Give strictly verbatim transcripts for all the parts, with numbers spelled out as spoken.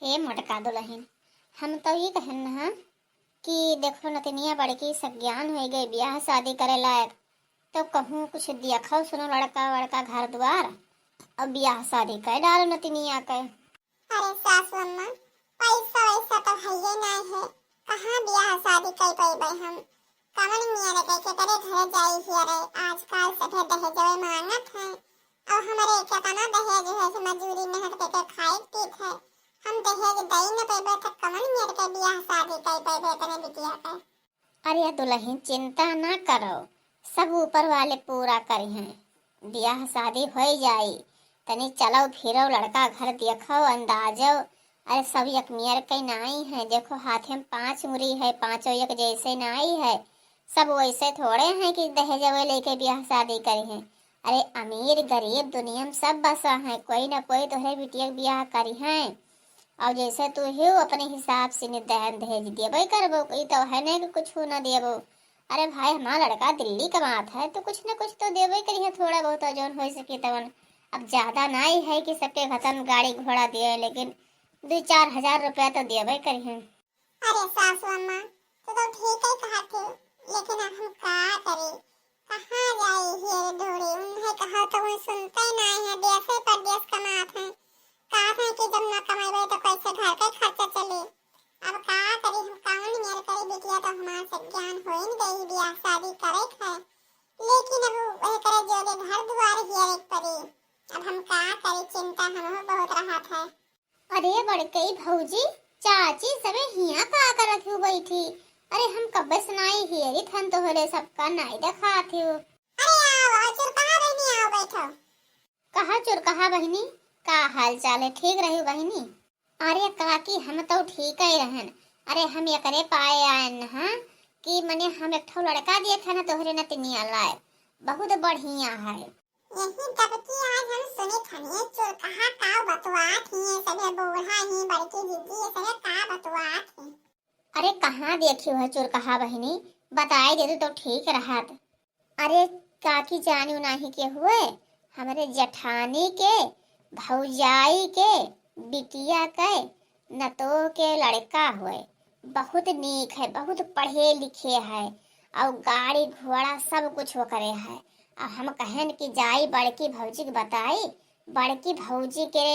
हे मोटका दुलहिन, हम तउ ई कहन ह कि देखो नतिनिया बड़की सज्ञान होइ गई बियाह सादी करे लायक, तउ कहूँ कुछ देखउ सुनउ लड़का वड़का घर दुआर, अउ बियाह सादी कइ डालो नतिनिया कइ। अरे सासु अम्मा, पैसा वैसा तउ हइये नाहीं है, कहाँ बियाह सादी कइ पइबइ हम? कवन मेहर के केकरे घरे जाई हियरे? आजकल सभे दहेजवे माँगत है। अउ हमरे केतना दहेज है से मजूरी मेहनत के, के खाए पीत है। हम दहेज दइ न पइबे त कवन मेहर के बियाह सादी कइ पइबे अपने बिटिया के? अरे दुलहिन चिंता न करउ, सब ऊपर वाले पूरा करिहैं। बियाह सादी होइ जाई, तनी चलउ फिरउ लड़का घर देखउ अंदाजउ। अरे सब एक मेहर के नाहीं है, देखो हाथे म पाँच उंगरी है, पाँचो एक जइसे नाहीं है। सब वइसे थोड़े हैं कि दहेजवे लइके बियाह सादी करिहैं। अरे अमीर गरीब दुनिया म सब बसा हैं, कोई न कोई तोहरे बिटिया के बियाह करिहैं। अउ जइसे तू ही अपने हिसाब से निदान दहेज देबइ करबो, ई तउ है नहीं कि कुछ न देबो। अरे भाई हमार लड़का दिल्ली कमात है तउ कुछ न कुछ तउ देबइ करिहैं, थोड़ा बहुत जउन होइ सकी तवन। अब ज्यादा नाहीं है कि सबके घतन गाड़ी घोड़ा दिए, लेकिन दुइ चार हजार रुपया तउ देबइ करिहैं। अरे सासु अम्मा, तू तउ ठीक ही कहत हो, लेकिन अब हम का करी? कहाँ जाई हियरे ढूँढ़ी? उन्हें कहउ तउ उन सुनतइ नाहीं है, देसे परदेस कमात हैं। कहत हैं कि जब न कमइबइ तउ कइसे घर के खर्चा चली? अब का करी हम, कवन मेहर करी? बिटिया तउ हमार सज्ञान होइन गई, बियाह सादी करइ के है, लेकिन अब उ एकरे जोगे घर दुआर हियरे के परी। अब हम का करी, चिंता हमहू बहुत रहत है। अरे बड़कई भउजी, चाची सभे हियाँ का करत हू बइठी? अरे हम कब्बे से नाहीं हियरित हन तोहरे सबका, नाहीं देखात हू। अरे आओ, आओ चुरकहा बहिनी, आओ बइठो। कहा चुरकहा बहिनी, का हाल चाल है? ठीक रही बहिनी? अरे काकी हम तउ ठीक ही रहन। अरे हम एकरे पाए आएन ह कि मने हम एक ठो लड़का देखे न तोहरे नतिनिया लायक, बहुत बढ़िया है। यही तब की आज हम सुनित हन, ये चुरकहा का बतुआत ही, ये सभे बूढ़ा ही, बड़की जिज्जी, ये सभे का बतुआत ही। अरे कहाँ देखियो है चुरकहा बहिनी, बताइ देतू तउ ठीक रहत। अरे काकी जानियो नाहीं के हुए, हमरे जेठानी के भउजाई के बिटिया के नतोह के लड़का हुए, बहुत नीक है, बहुत पढ़े लिखे है, अउ गाड़ी घोड़ा सब कुछ ओकरे है। अब हम कहेन कि जाई बड़की भउजी के बताई, बड़की भउजी के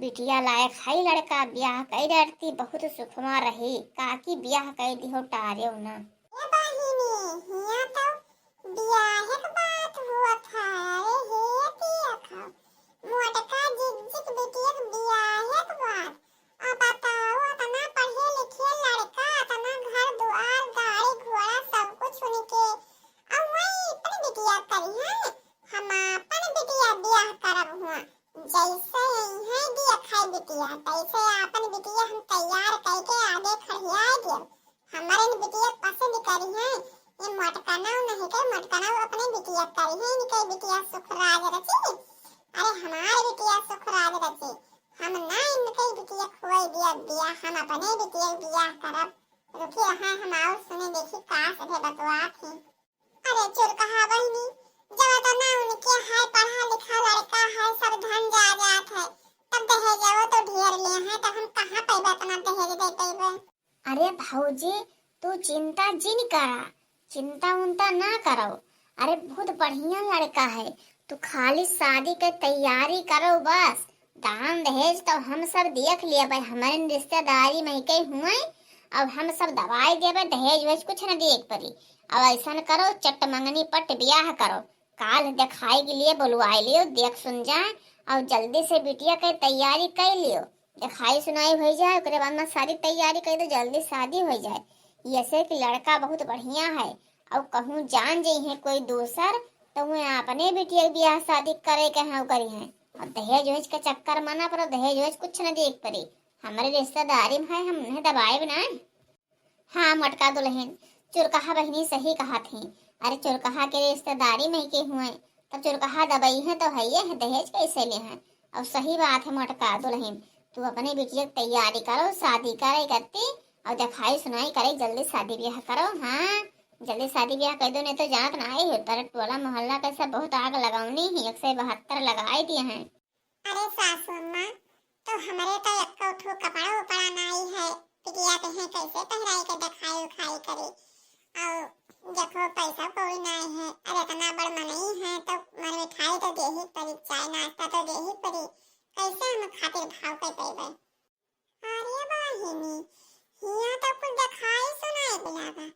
बिटिया लायक है लड़का, बियाह कइ डरती बहुत सुखमा रही, काकी बियाह कइ दिहो टारेउ ना। ए बहिनी, हियाँ तउ बियाहे के बात होत है। अरे हे देखो, मोटका जिज्जी के बिटिया के बियाहे के बात। अब बताओ, अतना पढ़े लिखे लड़का, अतना घर दुआर, गाड़ी घोड़ा, सब कुछ उनके, अउ वही अपने बिटिया करिहैं। हम आपन बिटिया बियाह करब हुआँ, जइसे अइहैं देखै बिटिया, तइसे आपन बिटिया हम तैयार कइके आगे खड़ियाइ देब। हमरे न बिटिया पसंद करिहैं, ये मोटकनऊ नहीं के मोटकनऊ अपने बिटिया करिहैं, इनके बिटिया सुखराज रची। अरे हमार बिटिया सुखराज रची, हम ना इनके बिटिया खोई दिया बिया, हम अपने बिटिया बियाह करब। रुकी रहा हम और सुने देखी का सभे बतुआत ही। अरे चुरकहा बहिनी, जब अतना उनके है पढ़ा लिखा लड़का है, सब धन जायदाद है, तब दहेजवो तो ढेर ले हैं, तब हम कहाँ पैबे अतना दहेज दे पैबे? अरे भौजी, तू चिंता जिन करा, चिंता उंता ना करो। अरे बहुत बढ़िया लड़का है, तू खाली शादी के तैयारी करो बस। दान दहेज तो हम सब देख लिया भाई, हमारे रिश्तेदारी में के हुए, अब हम सब दवाई देबे, दहेज वहेज कुछ न देख परी। अब ऐसन करो, चट मंगनी पट ब्याह करो, काल देखाई के लिए बुलवाई लियो, देख सुन जाए, और जल्दी से बिटिया के तैयारी कर लियो, देखाई सुनाई हो जाए, ओकरे बाद में सारी तैयारी कर दो, जल्दी शादी हो जाए। ऐसे कि लड़का बहुत बढ़िया है, और कहूँ जान जइहे कोई दूसर, तो वह अपने बिटिया के ब्याह शादी करे के हैं, करी हैं। और दहेज वहेज के चक्कर मना पड़ो, दहेज वहेज कुछ न देख पड़ी। हमारे रिश्तेदारी में है, हम उन्हें दबाए बनाए। हाँ मोटका दुल्हन, चुरकहा बहिनी सही कहा थी। अरे चुरकहा के रिश्तेदारी में के हुए, तब चुरकहा दबई है तो है ये है, दहेज कैसे ले हैं? और सही बात है मोटका दुल्हन, तू अपने बिटिया की तैयारी करो, शादी करे करती, और देखाई सुनाई करे, जल्दी शादी ब्याह करो। हाँ, जल्दी शादी ब्याह कर दो, नहीं तो जानत ना आई हो, तेरे टोला मोहल्ला के सब बहुत आग लगौनी ही, एक सौ बहत्तर लगाए दिए हैं। अरे सासू अम्मा, तो हमरे तो एक्को ठो कपड़ा उपड़ा कैसे पहिराई के देखाई उखाई करी। और देखो, पैसा कौड़ी नाई है, अरे इतना बड़ मनई है, तो मन मिठाई तो देही परी, चाय नाश्ता तो देही परी, कैसे हम खातिर भाव कर पैबे? अरे बहिनी, हियाँ तो कुछ देखाई सुनाई भी लागा।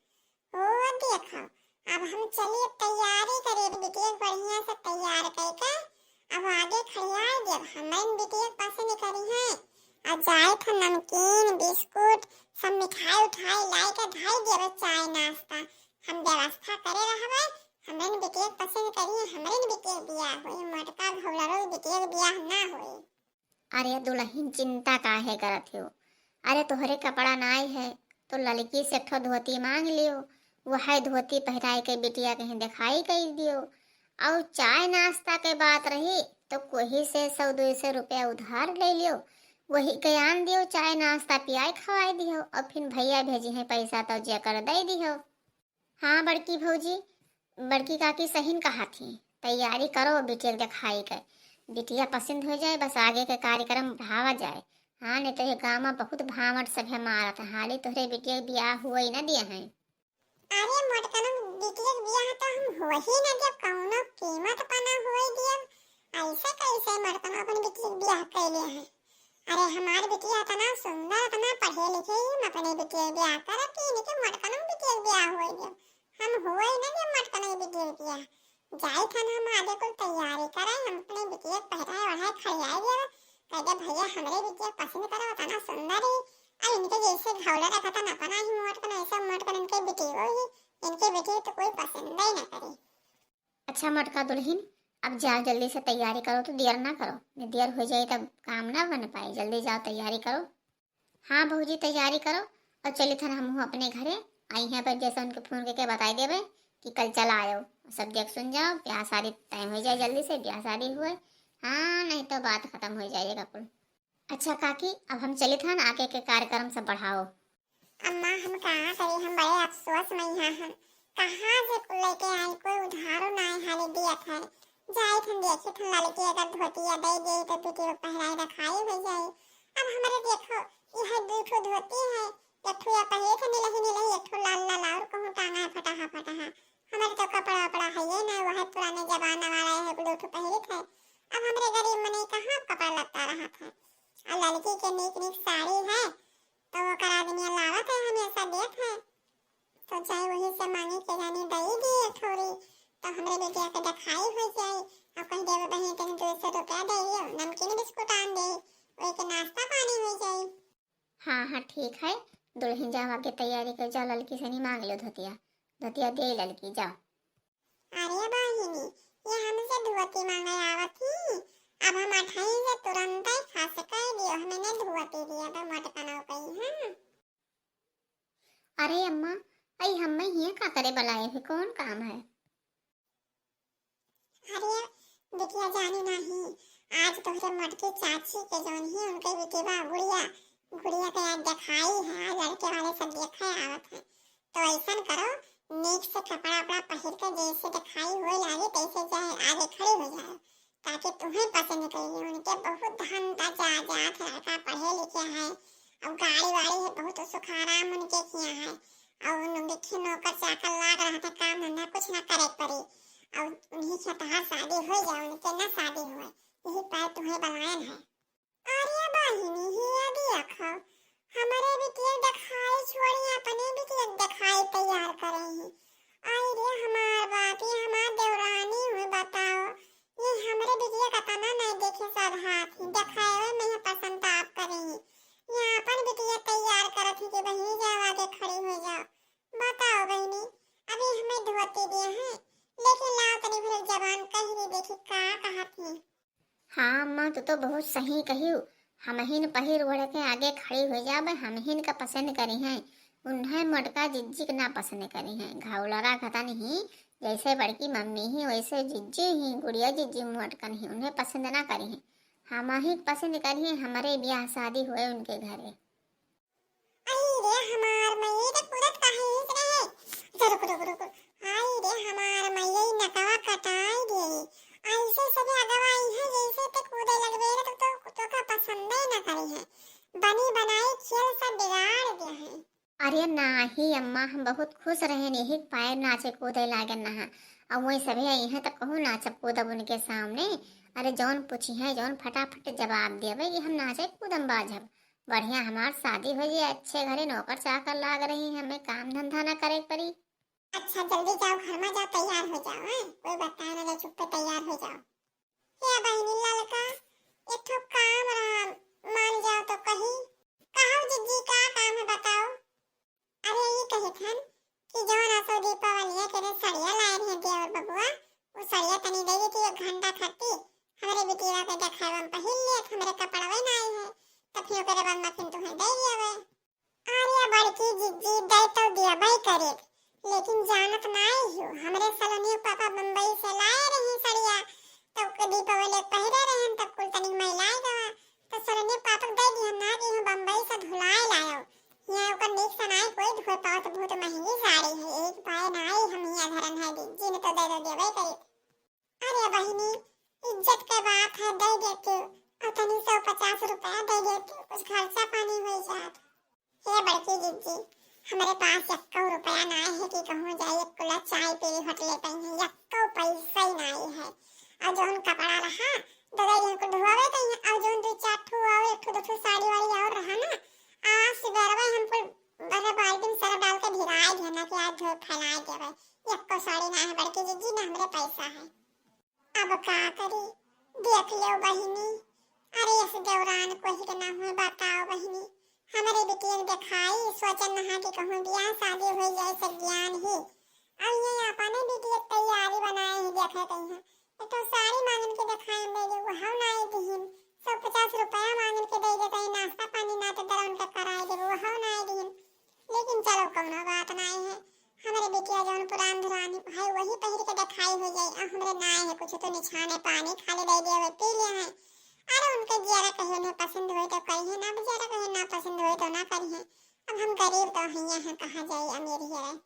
ओ देखो, अब हम चलिए तैयारी करी, बिटिया के बढ़िया से तैयार करके अब आगे खड़ियाई देब। हमरे बिटिया के पसंद करी है। और जाए था नमकीन, बिस्कुट, सब मिठाई उठाई लाई के धाई देब, चाय नाश्ता हम व्यवस्था करे रहबे। हमरे बिटिया के पसंद करी है, हमरे बिटिया के बियाह होई, मोटका घौलरो बिटिया के बियाह ना होई। अरे दुलहिन, चिंता काहे करत हो? अरे तोहरे कपड़ा नाई है, तो ललकी से एक ठो धोती मांग लियो, वह धोती पहिराई के बिटिया कहीं देखाई कई दियो। और चाय नाश्ता के बात रही, तो कोही से सौ दो सौ रुपया उधार ले लियो, वही के आन दियो, चाय नाश्ता पियाई खवाई दियो, और फिर भैया भेजी हैं पैसा तो जेकर दे दियो। हाँ बड़की भौजी, बड़की काकी सहीन कहा थी, तैयारी करो बिटिया के देखाई के, बिटिया पसंद हो जाए, बस आगे के कार्यक्रम बढ़ावा जाए। हाँ, नहीं तो ये गाँव में बहुत भावट सभे मारत है, हाली तोहरे बिटिया के बियाह हुए ही ना दिए हैं। अरे मोटकनो, बिटिया के बियाह तो हम हो ही ना देब, कौनो कीमत पर ना होए दियब। ऐसे कैसे मोटकनो अपन बिटिया के बियाह कैले हैं? अरे हमार बिटिया इतना सुंदर, इतना पढ़े लिखे, हम अपने बिटिया के बियाह करब कि इनके मोटकनो बिटिया के बियाह होए देब? हम होए ना देब मोटकनो बिटिया के बियाह। जाई थन हम आगे कुल तैयारी करे, हम अपने बिटिया के पहिराए ओढ़ाए खड़ियाए देब। कह दे भैया हमरे बिटिया पसंद करो, इतना सुंदर ही। अब इनके जैसे घौला रखा था ना अपना ही मोटकन, ऐसे मोटकन इनके बिटियो ही, इनके बिटिया तो कोई पसंद ही ना करे। अच्छा मोटका दुलहिन, अब जाओ जल्दी से तैयारी करो, तो देर ना करो, नहीं देर हो जाए तब काम ना बन पाए, जल्दी जाओ तैयारी करो। हाँ भौजी तैयारी करो, और चली थन हमहू अपने घरे। आई हैं पर जैसे उनके फोन करके बताई देबे कि कल चला आयो, सब देख सुन जाओ, ब्याह शादी टाइम हो जाए जल्दी से, ब्याह शादी हुए। हाँ नहीं तो बात खत्म हो जाएगा कुल। अच्छा काकी, अब हम चलित हन, आगे के कार्यक्रम सब बढ़ाओ। अम्मा, हम का करी, हम बड़े अफसोस में यहाँ हन। कहाँ से कुल लेके आई, कोई उधारो नाई हाले दियत है। जाइत हन देखित हन ललकी अगर धोतिया दे दे तो बिटिया के पहिराई रखाई हो जाई। अब हमरे देखो, यह दू ठो धोती है, एक ठो या पहिरे थे निलही निलही, एक ठो लाल लाल और कहूँ टांगा है फटाहा फटाहा। हमरे तो कपड़ा वपड़ा है ये ना, वह पुराने जमाना वाला है, दू ठो पहिरे थे। अब हमरे गरीब मनई कहाँ कपड़ा लत्ता रहत है। आ लड़की के नीक नीक साड़ी है, तो ओकर आदमी लावत है, हमेशा देत है। तो चाहे वही से मांगे के जानी दई दी एक ठोरी, तो हमरे बेटिया के देखाई हो जाई। और कहीं देवे बहिन तनी दो सौ रुपया दे दियो, नमकीन बिस्कुट आन दे, वही के नाश्ता पानी हो जाई। हाँ हाँ ठीक है, दुल्हन जाओ आगे तैयारी कर जाओ, ललकी से नहीं मांग लो धोतिया, धोतिया दे ललकी जाओ। अरे बहिनी, ये हमसे धोती मांगे आवत ही, अब हम अठाई से तुरंत ही खस कर दियो, हमें ने धोती दिया तो मोटकनो कही है। अरे अम्मा, आई हमें हियाँ का करे बुलाए हो, कौन काम है? अरे बिटिया जानी नहीं, आज तोहरे मोटकी चाची के जौन ही उनके बिटिया गुड़िया, गुड़िया के आज देखाई है, आज लड़के वाले सब देखे आवत है। तो ऐसन करो, नीक से कपड़ा उपड़ा पहिर के जैसे देखाई होए लागे तैसे जाए, आगे खड़ी हो जाए, ताकि तुम्हें पसंद करी। उनके बहुत धन का जायदाद है, लड़का पढ़े लिखे है, और गाड़ी वाड़ी है, बहुत सुख आराम उनके किया है, और उनके नौकर चाकर लाग रहा था, काम धंधा कुछ ना करे पड़ी, और उन्हीं से तहार शादी हो जाए, उनके ना शादी हुए, यही पर तुम्हें बुलायन है। अरे बहिनी, हिया देखो, हमरे बिटिया देखाई छोड़ी, अपने बिटिया देखाई तैयार करे ही। आई रे हमार बाप, ये हमार देवरानी हुई, बताओ, ये हमरे बिटिया का तना नहीं देखे सधात ही, देखावे में ही पसंद आप करे ही। ये अपन बिटिया तैयार करत ही कि बहिनी जाओ आगे खड़ी हो जाओ। बताओ बहिनी, अभी हमें धोती दिए हैं, लेकिन लाओ तनी भर जबान कही दी, देखी का कहत ही। हाँ अम्मा, तू तो बहुत सही कहियो। हमहिन पहिर ओढ़ के आगे खड़ी हो जाबे, हमहिन का पसंद करी हैं, उन्हें मोटका जिज्जी के ना पसंद करी हैं। घौलरा खतन ही, जैसे बड़की मम्मी ही वैसे जिज्जी ही, गुड़िया जिज्जी मोटकन ही, उन्हें पसंद ना करी हैं। हमही के पसंद करी हैं, हमरे ब्याह शादी हुए उनके घरे। आई रे हमार मइया, ये तो कूदत काहे हिस रहे? अच्छा, रुको, रुको, रुको। आई रे हमार मइया, ये नकवा कटाई गई। ऐसे सभी अगवा आई है, जैसे ते कूदे लगबे रे, तो, तो, तो का पसंद ही ना करी है। बनी बनाई खेल सब बिगाड़ दे है। अरे नाही अम्मा, हम बहुत खुश रहेन, यही पाए नाचे कूदे लागेन नहा। अब वही सभी आई हैं तो कहूँ नाचब कूदब उनके सामने। अरे जौन पूछी हैं, जौन फटाफट जवाब देवे कि हम नाचे कूदम बाजब। बढ़िया हमार शादी हो जाए, अच्छे घरे नौकर चाकर लाग रही हैं, हमें काम धंधा ना करे पड़ी। अच्छा जल्दी जाओ, घर में जाओ, तैयार हो जाओ, हैं? कोई बताए ना जाए, चुप्पे तैयार हो जाओ। हे बहिनी ललका, एक ठो काम रहा, मान जाओ तो कही। कहो जिज्जी, का काम है बताओ? अरे ये कहित हन कि जौन असो दीपावलिया के रे सड़िया लाए रहे देवर बबुआ, वो सड़िया तनी दे देती एक घंटा खाती, हमरे बिटिया के देखावे हम पहिन लेत, हमरे कपड़वे नाई है, तो फिर ओकरे बाद में फिर तुम्हें दे देवे। अरे बड़की जिज्जी, दे तो दियबे करे, लेकिन जानत नाई हो, हमरे सलोनी पापा बम्बई से लाए रही सड़िया, तो ओके दीपावली के पहिरे रहन, तब कुल तनिक मैलाए गवा, तो सलोनी पापा के दे दिहन ना कि हम बम्बई से धुलाए लायो, यहाँ ओकर नीक से नाई कोई धोए पावत, बहुत महंगी साड़ी है, एक पाए नाई हम यहाँ धरन है जिज्जी, न तो दे तो दियबे करे। अरे बहिनी, इज्जत के बात है, दे देते। और तनी सौ पचास रुपया दे देते, कुछ खर्चा पानी हो जात। हे बड़की जिज्जी, हमरे पास यक्को रुपया ना है कि कहूँ जाए एक कुला चाय पी होटले पे है, यक्को पैसा ही ना है। और जौन कपड़ा रहा, दे दे कुल धोवे तो है, और जौन दो चार ठो और एक ठो दो ठो साड़ी वाड़ी और रहा ना, आज सुबह हम कुल बड़े बाल्टी में सरफ डाल के भिगाए दिया ना कि आज धो फैलाए देवे। यक्को साड़ी ना है बड़की जिज्जी, ना हमरे पैसा है। अब का करी, देख लो बहिनी। अरे इस दौरान कोई के ना हुए, बताओ बहिनी। हमरे बिटिया के देखाई, सोचन नहा कि कहूँ बियाह शादी हो जाए, सब ज्ञान ही। अब ये अपने बिटिया के तैयारी बनाए ही, देखे कहीं है। एक तो साड़ी मांगन के देखाए में दे, वो हव ना दिहिन। सौ पचास रुपया मांगन के दे देते हैं, नाश्ता पानी ना तो दर उनका कराए दे, वो हव ना दिहिन। लेकिन चलो, कौनो बात नाई है। हमरे बिटिया जौन पुरान धुरानी है, वही पहिर के देखाई हो जाए। आ हमरे नाई है कुछ तो निछाने पानी खाली दे दिया, वही पी ले हैं। अरे उनके जियारा कहिए ने पसंद होए तो करिए, ना जियारा कहिए ना पसंद होए तो ना करिए। अब हम गरीब तो हइया हैं, कहाँ जाए अमीर ही रहे।